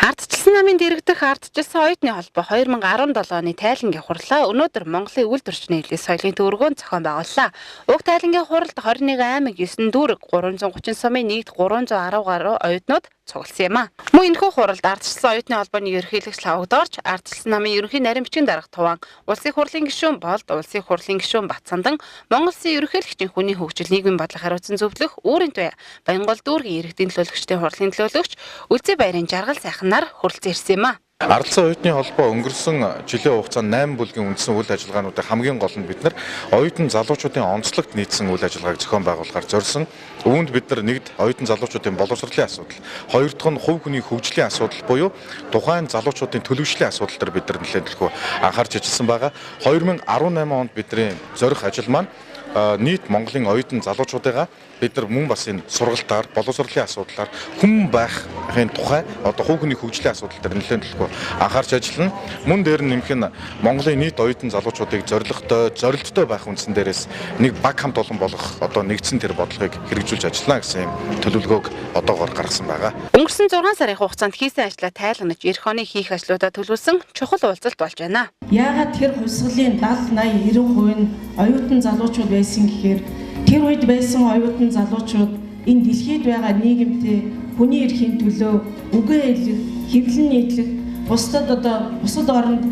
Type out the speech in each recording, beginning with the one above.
Ардчилсан намын дэргэдэх ардчилсан оюутны холбоо 2017 оны тайлангийн хурлаа өнөөдөр Монголын үйлдвэрчний нийлүүлэх соёлын төвөргөөнд зохион байгууллаа. Уг тайлангийн хуралд 21 аймаг 9 дүүрэг 330 сумын нийт 310 гаруй оюутнууд цугласан юм а. Мөн энэхүү хуралд ардчилсан оюутны холбооны ерөнхийлөгч Лавгдорч, ардчилсан намын ерөнхий нарийн бичгийн дарга Туван, улсын хурлын гишүүн Болд, улсын хурлын гишүүн Батсандан, Монгол Улсын ерөнхийлөгчийн хүний хөгжил нийгмийн бодлого хариуцсан зөвлөх Үүрийн туяа, Баянгол дүүргийн иргэдийн төлөөлөгчдийн хурлын төлөөлөгч Үлзий баярын Жаргал сайхнаар хүрэлцэн ирсэн юм а. Ардчилсан оюутны холбоо өнгөрсөн жилийн хугацаанд 8 бүлгийн үндсэн үйл ажиллагаануудын хамгийн гол нь бид нар оюутан залуучуудын онцлогт нийцсэн үйл ажиллагааг зохион байгуулахаар зорьсон. Үүнд бид нар нэгд оюутан залуучуудын боловсролын асуудал, хоёр дахь нь хувь хүний хөгжлийн асуудал буюу тухайн залуучуудын төлөвшлийн асуудал дээр бид нар нэлээд төлхөө анхаарч ажилласан байгаа. 2018 онд бидний зорих ажил маань нийт Монголын оюутан залуучуудыгаа бид нар мөн бас энэ сургалтаар, боловсролын асуудлаар хүн байхын тухай одоо хувь хүний хөгжлийн асуудал дээр нэлээд төлхөө анхаарч ажиллана. Мөн дээр нь нэмэх нь Монголын нийт оюутан залуучуудыг зорилготой, зорилттой байх үндсэн дээрээс нэг баг хамт олон болгох одоо нэгдсэн тэр бодлогыг хэрэгжүүлж ажиллана гэсэн юм төлөвлөгөөг одоогоор гаргасан байгаа. Өнгөрсөн 6 сарын хугацаанд хийсэн ажлаа тайлгнаж, эх оны хийх ажлуудаа төлөвлөсөн чухал уулзалт болж байна. Яагаад тэр хувьсгалын 70, 80, 90% нь оюутан залуучууд байсан гэхээр тэр үед байсан оюутан залуучууд энэ дэлхийд байгаа нийгэмтэй хүний эрхийн төлөө үгээ хэлэх, хэвлэн нийтлэх, бусдад одоо бусад оронд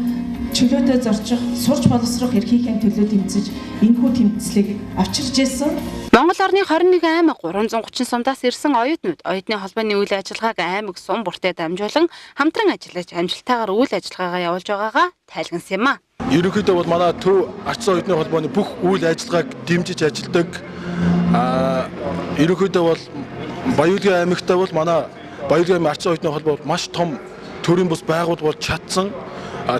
чөлөөтэй зорчих, сурч боловсрох эрхийнхээ төлөө тэмцэж энэхүү тэмцлийг авчирч ирсэн. Монгол орны 21 аймаг 330 сумдаас ирсэн оюутнууд оюутны холбооны үйл ажиллагааг аймаг сум бүртээ дамжуулан хамтран ажиллаж амжилттайгаар үйл ажиллагаагаа явуулж байгаагаа тайлгнасан юм а. Ерөнхийдөө бол манай төв ардчилсан оюутны холбооны бүх үйл ажиллагааг дэмжиж ажилладаг. Ерөнхийдөө бол Баяулгийн аймагтай бол манай Баяулгийн аймгийн ардчилсан оюутны холбоо маш том төрийн бус байгууллага болж чадсан.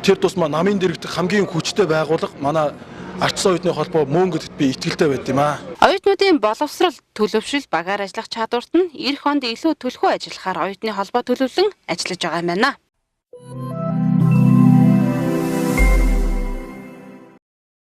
Тэр тусмаа намын дэргэдэх хамгийн хүчтэй байгууллага манай ардчилсан оюутны холбоо мөн гэдэгт би итгэлтэй байд юм аа. Оюутнуудын боловсрол, төлөвшил, багаар ажиллах чадварт нь эх онд илүү төлхөө ажиллахаар оюутны холбоо төлөвлөн ажиллаж байгаа юм байна.